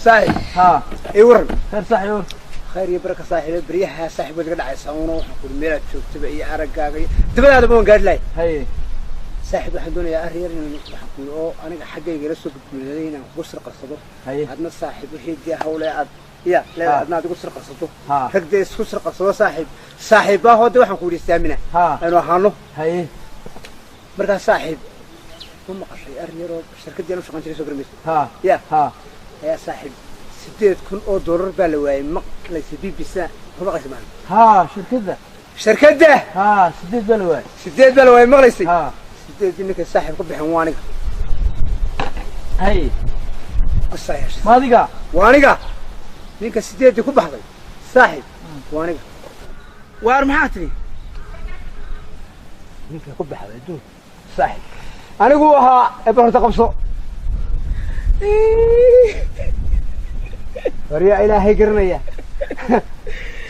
Saaxib. Haa. Ii waran. Khayr saaxiib. Khayr iyo baraka saaxiibe, beryaha saaxiib waad iga dhacaysaa uuna waxaan kuri meelaad joogtaba iyo araggaaga iyo dabadaadaba waan gaadhi lahay. Haye. Saaxiib, waxaan doonayaa arrin yar inaan waxaan kuri oo aniga xaggayga ila soo gudboonaday inaan kugu sirqarsado. Haye. Adna saaxiib wixii dee hawle aad ya leedahay adna aad igu sirqarsato. Haa. Rag dee isku sirqarsado saaxiib, saaxiibbaahoo dee waxaan ku yidhi istaamina. Haa. Aynu ahaano. Haye. Markaa saaxiib, ma maqashay arrin yar oo shirkaddii aan u shaqayn jiray soo garmaysa? Haa. Ya. Haa. Ayaa saaxiib $8,000 baa la waayay, maqlaysa BBC ma maqlaysa maalin? Haa, shirkadda. Shirkadda. Haa, 8 baa la waayay. 8 baa la waayay, maqlaysay? Haa. 8-dii ninkay saaxiib ku bixin waa aniga. Haye. Asaa yeeshay. Ma adiga? Waa aniga ninka 8-dii ku baxday saaxiib, waa aniga. Waar maxaa tidhi? Ninka ku baxday adduunka saaxiib anigu ahaa ee bal horta qabso. Waryaa ilaahay garanaya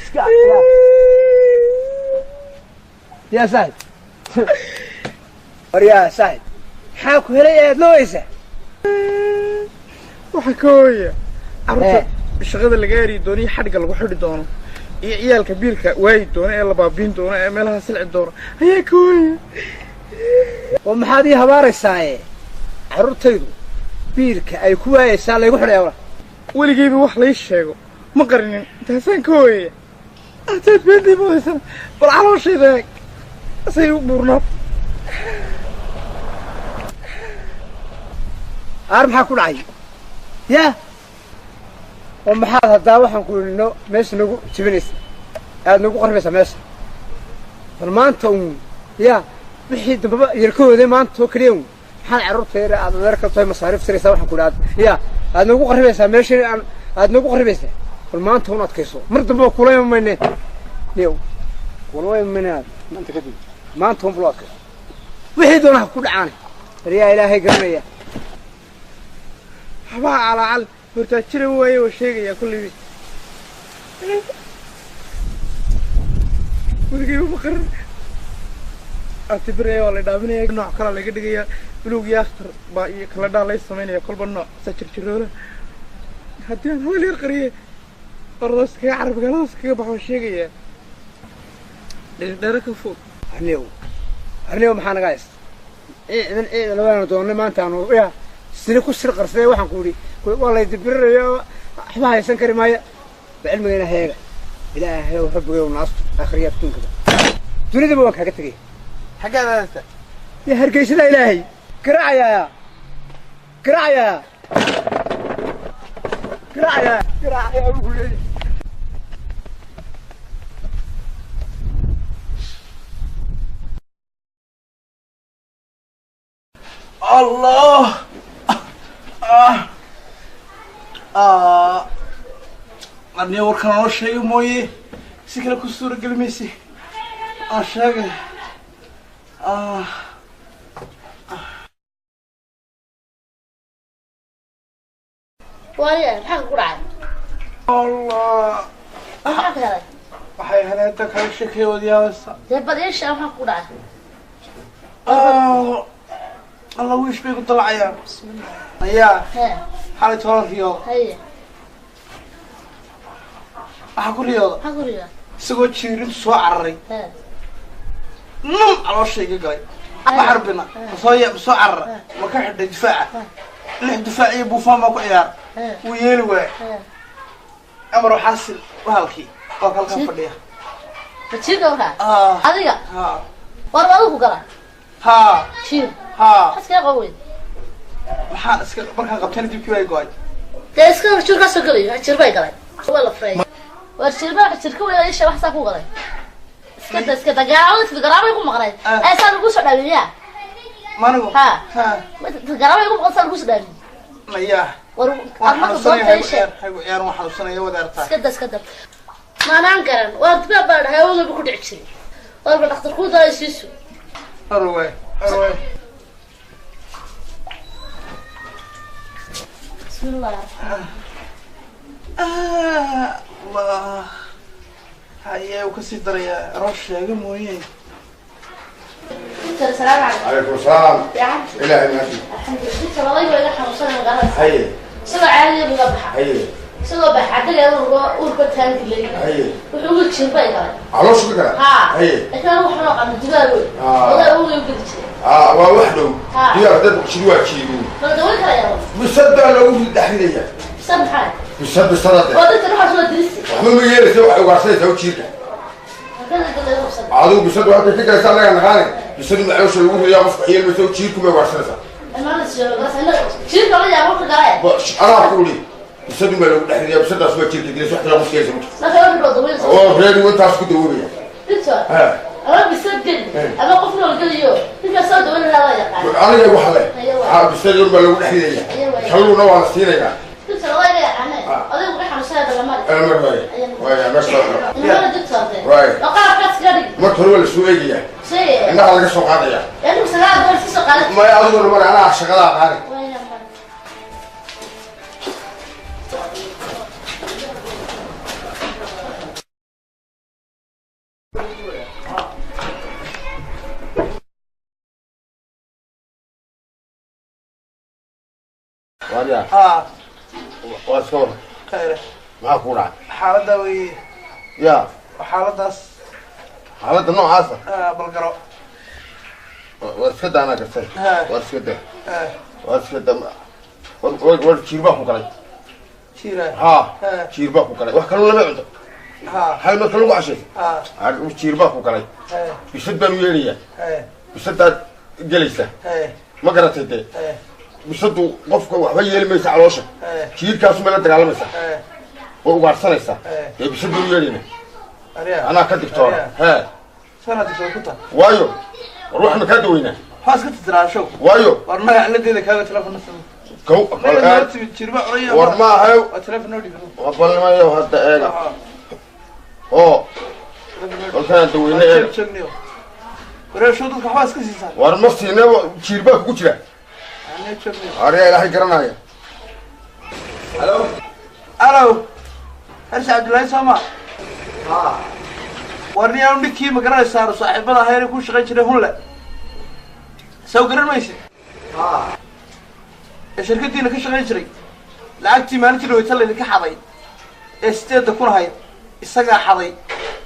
iska yaa saaxiib. Waryaa saaxiib, maxaa ku helay aad looyeysaa? Waxaa ka hooya carruurta shaqada laga eri doono iyo xadhigga lagu xidhi doono iyo ciyaalka biilka waayi doono ee la baabiin doono ee meelaha silci doono ayaa ka hooya. Oo maxaad ii habaaraysaaye? Carruurtaydu biilka ay ku waayeysaa laygu xidhaya wala. Weligeyba wax lay sheego ma qarinin, taasaan ka hooyaya. Hataad beentii moodaysan, bal calooshayda eeg say u buurnaad. Aar maxaa ku dhacay ya? Oo maxaad haddaa waxaan ku idhi no meesha nagu jebinaysa, aad nagu qarribaysaa meesha? Bal maanta uun ya wixii dambaba yarkahooday maanta oo keliya uun maxaad carruurta yar aad adeerka tahay masaariif tiraysaa? Waxaan ku idhi aad ya aad nagu qarribaysaa meesha aan aad nagu qarribaysaa. Bal maanta un adkayso, mar dambaba kula iman mayne, niyow kula iman mayne aad maanta kadib. Maanta un bal adkayso, wixii doonaha ku dhacaane. Baryaa ilaahay garanaya. Waxbaa calaacal hortaajira waaye waa sheegayaa kullibi. Weligeyba ma qarin. Atibiraya waa la dhaaminaya, nooc kalaa laga dhigayaa, buluug iyo akhtar baa iyo kala dhaa lay samaynaya, kolba nooc saa jirjiroola. Haddii aan hadal yar qariye ordaas kaga carab magaaladaas kaga bax waa sheegayaa dheerdheero ka fog. Arniyow, arniyow, maxaa naga haysta? Ciidan ciidan waanu doonnay maanta aanu ya sini ku sir qarsaday. Waxaan ku idhi waa lay dibirinayo, waxba haysan kari maaya. Ba cilmiga ilaahay eega, ilaahay ow rabbigayow naasto akhriya adduunkaba dunidaba waan kaaga tegay. Xaggaad aadaysa? Ya hargeysada ilaahay garaacayaa, garaacayaa, garaacayaa, garaacayaa ugu leeyahay. Allah ah, aniga warkan loo sheegay mooye si kale ku suurageli mayse aan sheegay ah. Waaliya, maxaa ku dhacay? Allah. Maxaa ka helay? Waxay heleen inta kala sheekay wadyaabasa. Dee bal ii sheeg maxaa ku dhacay. Allah, wiish bay ku dalacayaan ayaa. Hee. Xalay toban riyooda. Haye. Waxaa ku riyooda. Maxaa ku riyaa? Isagoo jiirintu soo cararay. Hee. Num calooshayga galay ma xarbina masoo masoo carara ma ka xidhay difaaca 6 difaac iyo buufaan baa ku ciyaara. Hee. Wuu yeeli waaya. Hee. Amar xaasil bahalkii waa kalkan fadhiya. Ma jiirka markaa? Ah. Adiga? Ha. War ma adigu ku gala? Ha. Jiir? Ha. Maxaad iskaga qaban weyd? Maxaan iska markaan qabtayna dibkii baa go-ay. Dee iska jiir kaa soo gelayo, jiir bay galay. Waa la furay. War jiir ba jirka weyn ii sheeg wax saa ku galay. Iska da iska da garaabada garaabay ku maqnay. Ah. Ee saa lagu soo dhaweeyaa. Manigu? Ha. Ha. Garaabay ku maqan saa lagu soo dhaweeyay. Maya. War waan marka xanuunsanaya. doonta ii sheeg. Haygu ciyaar, waan xanuunsanaya wadaartaa. Iska da iska da. Maanaan garan. Waa dibaa baa dhahay awgeed ku dhici jiray. Warba dhakhtar ku daray siisu. Arwaay arwaay. Bismillah. Allah, haye uu kasii darayaa roos sheega mooye. Doctor, salaam calaykum. عليكم السلام. Fiican. إلهي ما في. Alxamdulillah. Doctor, odayga iga xanuunsanaya magaalada. هاي. Isagoo caadiya buga baxa. Haye. Isagoo baxa caddageeda uurka taangi leeyahay. Haye. Wuxuu ugu jirbay galay. Calooshu ka galay. Ha. Haye. Laakiin anigu waxaan aqaana dugaag wey. Ah. Odaa uga geli jiray. Aa, waa wax dhow. Ha. Diyaar dad jir waa jiiru. Ma la daweyn karayaa? Bisad baa loogu dhex ridaya. Bisad maxaa? Bisad bisadade. Oo dadka waxaas waa dirisi. Waxba ma yeelaysa, waxay ugaarsanaysaa u jiirka. Halkada galay hubsan. Adigu bisad waxay ka galaysaa anaga naqaane. Bisadu caloosha lagu ridayaa, qofka yeelmaysa u jiirku bay ugaarsanaysaa. Imaana jiro galas jiirka la yaabo ka galay. Anaa ku uli. Bisadu baa lagu dhex ridayaa, bisadaas waa jiirka dilaysa, wax kale qofka yeelaysa ma jirto. Marka la dhoo daweyn. Oo reer intaas ku dawoobaya. Doctor. Ha. Ama bisad geli. Ama qof nool geliyo. Ninka soo daweyn lahaa waa yaqaan. Aniga waxa le. Ha, bisad baa lagu dhex ridayaa. Kalluuna waa la siinayaa. Doctor waa ila yaqaanee. Odaygu ka xanuunsanaya dalamada. Ana mar waaye. Waaya meesha loo xiro. Imaana doctor de. Waay. Waa qaabkaas ka dhig. Marka hore waa la soo eegayaa. Shay. Indhaha laga soo qaadayaa. Anigu sagaal goor si soo qaaday. Maya, adiguna mar anaa shaqada aqaani. Waaryaa. Haa. Waa iska waran. Khayre. Maxaa kuu dhacay? Xaaladda wey. Yaa. Xaaladdaas. Xaaladda noocaasa. Balgaro. Waa iska daanaa gartay. Ha. Waa iska daa. Waa iska daa. War war jiir baa ku galay. Jiira. Haa. Jiir baa ku galay. Wax kaloo lama cunto. Haa. Hal marka lagu cashayso. Haa. Jiir baa ku galay. Bisad baan u yeerayaa. Bisadaad gelaysa. Ma garatay dee? Bisadu qofka waxba yeeli maysa caloosha. Jiirkaasu ma la dagaalamaysa. Way ugaarsanaysaa. Dee bisad baan u yeerayna. Anaa ka digtoona. Hee. Sanad soo ku taa. Waayo. War wax ma kaa daweynaa? Waxaa iska titiraasho. Waayo. War magac ladeeda kaaga telefoon nasab. Kow. Jirba curaya. War ma ahayo. Waa telefoon noo dhigo. Waa balmayo hadda eega. Oo. Kolkaan daweyne eega. Wareesho dadka waxbaa iska siisaa. War ma siine, jiir baa kugu jira. Ariyaa ilaahay garanaya. Halo. Alo. Harsi Cabdullaahi sooma? Haa. War niyaanu ninkii ma garanaysaa saaxiibada ahayn ku shaqayn jiray hunle. Saw garan maysid? Haa. Ee shirkadiina ka shaqayn jiray. Lacagtii maalintii dhaweyta laydinka xaday. Ee 8,000 ahayd. Isagaa xaday.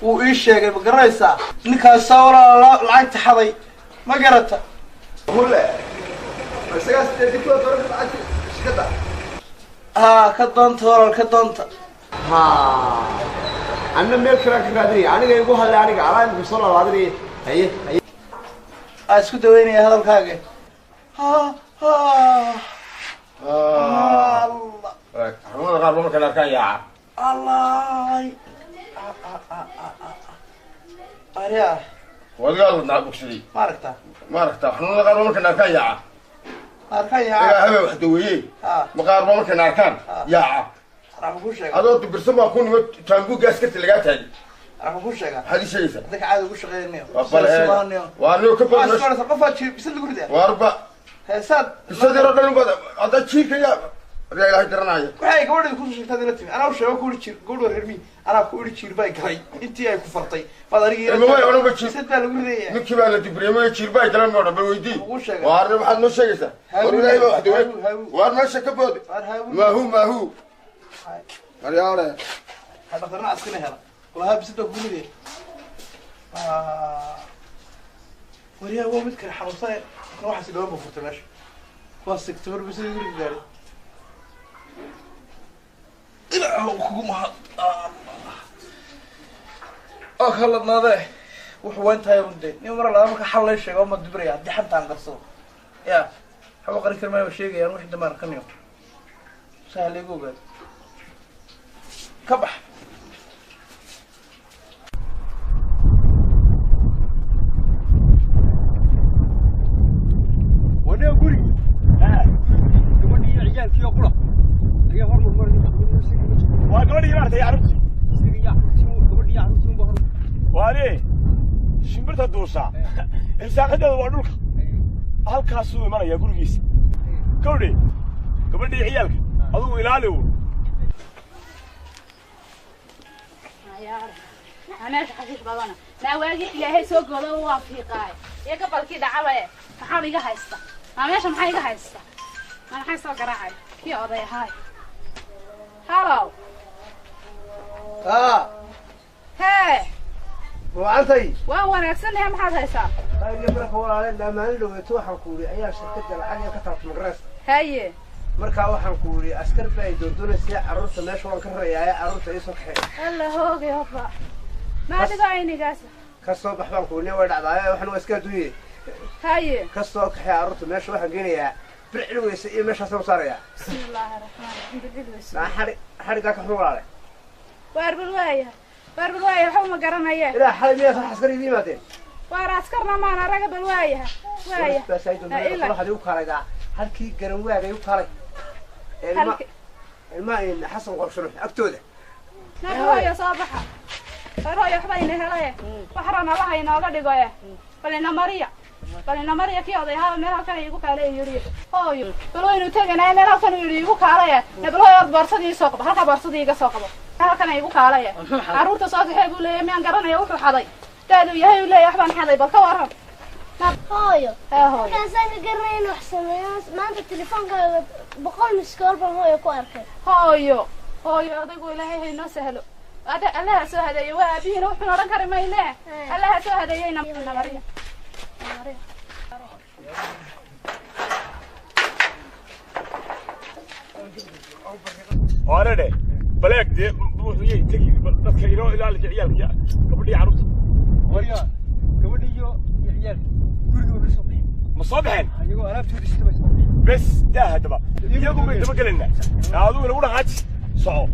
Wuu ii sheegay ma garanaysaa? Ninkaasaa walaa lacagta xaday. Ma garata? Hunle. Isagaa 8,000 doolar lacagta shirkadda. Haa, ka doonta walaal, ka doonta. Haa. Anna meel kale ka raadinaya. Aniga igu hadlay aniga alaa imika soo laalaadinaya. Haye, haye. Aa, isku daweynaya hadalkaaga. Haa, haa. Allah. Xanuunada qaar ba markaan arkaan yaaca. Allah. Ariya. Wadigaa ladnaa bogsaday. Ma aragtaa? Ma aragtaa? Xanuunada qaar ba markaan arkaan yaaca. Arkaan yaaca. Ilaahay baa wax daweeyey. Ma qaar ba markaan arkaan yaaca. Waxaan kuu sheegaa. Adoo dubirsan baa ku nimid taanguga askarta lagaa taagay. Waxaan kuu sheegaa. Maxaad ii sheegaysaa? Dadka caadi ugu shaqeynaya. Waa bal eega. Waa niyo ka Waa bad. soo qofaa jiir bisad lagu ridaa. Waarba. Heesaad. Bisad yar oo dhan baad hadda jiirka yaa. Ariyaa ilaahay garanaya. Waxay gabadha ku sheegtay ila timi. Anaa u sheego ku iri jiir gabadha reer miyi. Anaa ku iri jiir bay galay. Intii ay ku fartay. Baad aniga Ilma way odhan ba jiir. Bisad baa lagu ridaya. Ninkii baa la dibriyay jiir baa galan ma odhan bal weydii. Ugu sheegay. Waar maxaad noo sheegaysaa? War ilaahay baa wax daweeyey. Waar meesha ka bood. Maahu maahu. Ariyaa. Dhaqtarna askana hela. Walaha bisad baa ku ridaya. Wariyaa waa mid kale xanuunsan. Kan waxaas dhawaan buu furtay meesha. Waa sigtay mar bisad igu gaaray. Ilaahu kugu mahad. Oo kala ladnaade. Wuxuu waan tahay runde. Nin mar laba marka xal lay sheego ma dibraya haddii xantaan qarsado. Ya. Waxba qarin kari maayo sheegayaan wixii dambe aan kaniyo. Sahal igu ogaad. Ka bax. Wadee gurigi. Gabadhii iyo ciyaalkii oo qura. Ayaa hormar maray. Waa gabadhii maaragtay carruurtii. Isaga iyo carruurtii, gabadhii iyo carruurtii unba hor. Waane shimbirta duusha. Irsaaqadeedu waa dhulka. Halkaasuu imanayaa gurigiisa. Gabadhii, gabadhii ciyaalka adigu ilaali uun. Meesha xashiish badana maa waagii ilaahay soo goodo waa fiiqaay iyo gabalkii dhacabaye maxaa iga haysta maa meesha maxaa iga haysta maa maxay soo garaacay kii oday ahaay. Halow. Haa. Hee. Wacantay. Waan wanaagsanahay, maxaad haysaa? Qayb marka walaalay dhammaan dhawaato waxaan ku yiri ayaa shirkadda lacag ka taabtay magaras. Haye. Marka waxaan ku yiri askar bay doondoonaysaa carruurta meesha waan ka rayaaya carruurta ay soo kaxeen. Alla hoogay hobba. Ma adiga aynigaas. Ka soo bax baan ku yiri way dhacdaa waxaan waa iska duuye. Haye. Ka soo kaxay carruurta meesha waxaan geenayaa bircilweysa iyo meesha soo saaraya. Bismillaahi rahmaani rahiim bircilweysa. Ma xariga ka xun walaalay. Waar bal waaya. Waar bal waaya waxa ma garanaya. Ilaa xalay miyaa sax askar idin yimaadeen? Waar askarna ma ana raga bal waaya. Waaya. Bas ay doonayaan waxa u kaalayda halkii garan waagay u kaalay. Ilma in Xasan qorsho agtooda. Hooyo soo baxa. Hooyo waxba ina helay. Waxrana waxa inooga dhigoye. Bal ina mariya. Bal ina mariya kii oday ha meel halkan igu kaalay yiri. Hooyo bal waynu taganaa meel halkan yiri igu kaalay. Bal hooyo boorsadii soo qabo. Halka boorsadii iga soo qabo. Halkan igu kaalay. Caruurta soo kaxay buu leeyahay miyaan garanaya wuxuu xaday. Daadu yahay uu leeyahay waxbaan xaday bal ka waran. Hooyo. Hooyo. Kaasaan garanay wax sameeyo. Maanta telefoonka 100 miskool baan hooyo ku arkay. Hooyo. Hooyo adigu Ilaahay ha inoo sahlo. Ada Allah soo hadeeyo waa abiina wuxuu oran kari mayne. Allah soo hadeeyo ina mariya. Orade baleeg de wuxuu yahay tagi dadka inoo ilaaliyo ciyaalka gabadhii carruurta. Wariya gabadhii iyo ciyaalka guriga ka soo baxeen. Ma soo baxeen? Ayagoo alaabtoodii sita bay soo baxeen. Bes daa hadaba. Iyagu may daba gelinaa. Adigu lagu dhaqaaji. Soco.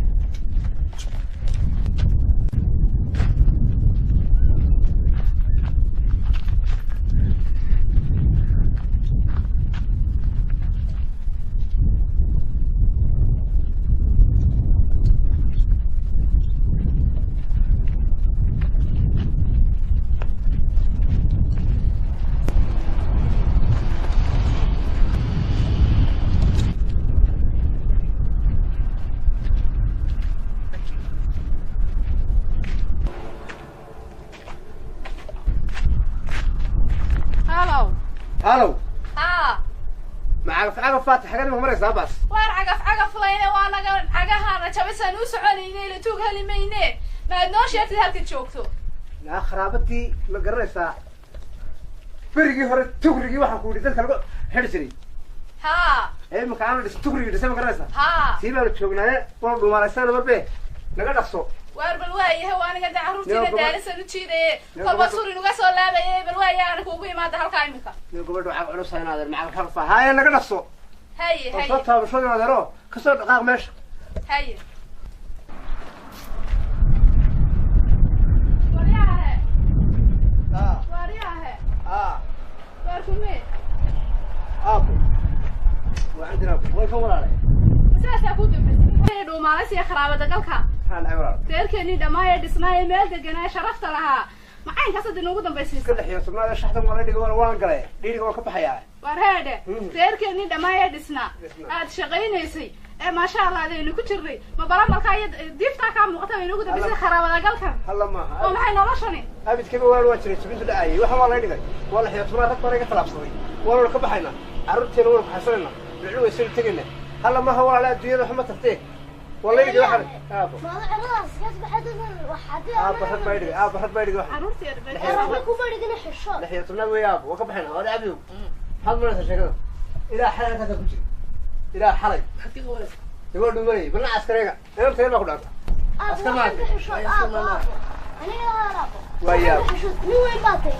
Halow. Haa. Ma cagaf cagaf faatax xagan ma maraysaa baas? Waar cagaf cagaf layne waa naga cagahaana jabisaan u soconaynay la tuug heli mayne. Maad noo sheegtay halka joogto. Naa kharaabadii ma garanaysaa. Berigii hore tugrigii waxaan ku yidhi dadka lagu xidhi jiray. Haa. Ee imika aan dhis tugrigii dhisay ma garanaysaa? Haa. Sii baanu joognaaye waan dhuumaalaysana marbe naga dhaqso. Waar bal waayahay waa aniga carruurtiina daalisan u jiidaye kolba surin uga soo laabaye bal waayahay aniga ugu imaada halkaa imika. Nin gabadhu cag culus haynaadeen macag xarfa haye naga dhaqso. Haye haye. Soo taabashada adeero ka soo dhaqaaq meesha. Haye. Waryahe. Ah. Waryahe. Ah. Waar kumee? Aabo. Waxaan diraa way ka walaalay. Saasaa ku dambeysay. Dhuumaalaysiga kharaabada galka. Reerkeenii dhammaayee dhisnaayee meel deganaa sharafta lahaa macaynkaas hadda inoogu dambaysiisa. Iska dhexyo tobnaad shaxdan waa la dhigay waan galay dhiiriga waan ka baxayaa. Waar heedhe reerkeenii dhammaayee dhisnaa aad shaqaynaysay ee maasha Allah adaynu ku jirnay ma balamalkaa iyo diiftaa kaa muuqata bay inoogu dambaysay kharaabada galkan. Halla maaha. Oo maxay noloshani? Abidkaba waan waa jiray jibintu dhacayay waxaan waa la dhigay waa la xiyo tobnaad rag baan iga talaabsaday waanu ka baxaynaa carruurteena waanu kaxaysanaynaa biclu waysaynu tegaynaa. Halla maaha walaala adduunyada waxma tartee. والله يجي واحد ابو ما عرس كاس بحد واحد ابو حد ما يدري ابو حد ما يدري واحد عرفتي انا كو فرقنا حشو لحية طلاب ويا ابو وكبحنا ولا ابي هذا مرة شكله الى حلقه هذا كل الى حلقه يقول دمري بلنا عسكريga انا تين ما كنت عسكر ما انا ويا من وين باطي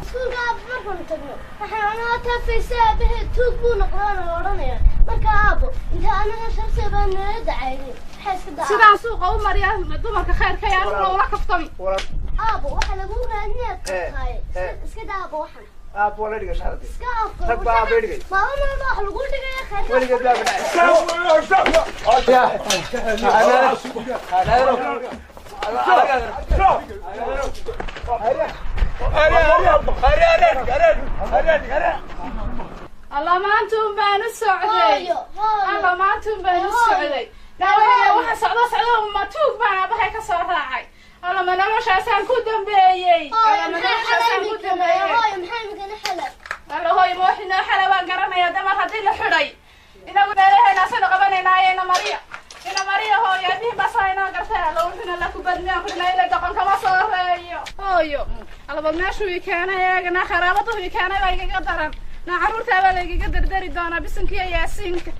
iskuulka aab markaanu tagno waxaan anaa taafaysaa aabahee tuug buu noqdaana la odhanaya marka aabo inta anaga sharsi baan nala dacaynin waxaa iska daca sidaan suuqa u mariya dumarka khayrka ee aniguna ula kaftami aabo waxa lagu raadinayaa tahay iska daa aabo waxan aabo waa la dhigay shaaradi iska afo rag baa aabo dhigay maalin walba wax lagu dhigaya khayrka weligeed baa Allah maantuun baan u socday. Allah maantuun baan u socday. Daawaya waxa socdo socdo ma tuug baan abahay ka soo raacay. Allah ma noloshaasaan ku dambeeyay. Allah ma noloshaasaan ku dambeeyay. Hooyo maxay imikana xalay? Allah hooyo ma waxinoo xalay waan garanayaa damar haddii la xidhay. Inagu meelaheena asana qabanaynaa ina Mariya. Ina Mariya hooyo. Nabad miyaan ku dhinay? Ilaa doqon kama soo horeeyo. Hooyo, alabad meeshuu i keenay eegana, kharaabadu i keenay baa igaga daran. Na carruurtaa baa laigaga dardari doonaa, bisinkiiyo yaasiinka.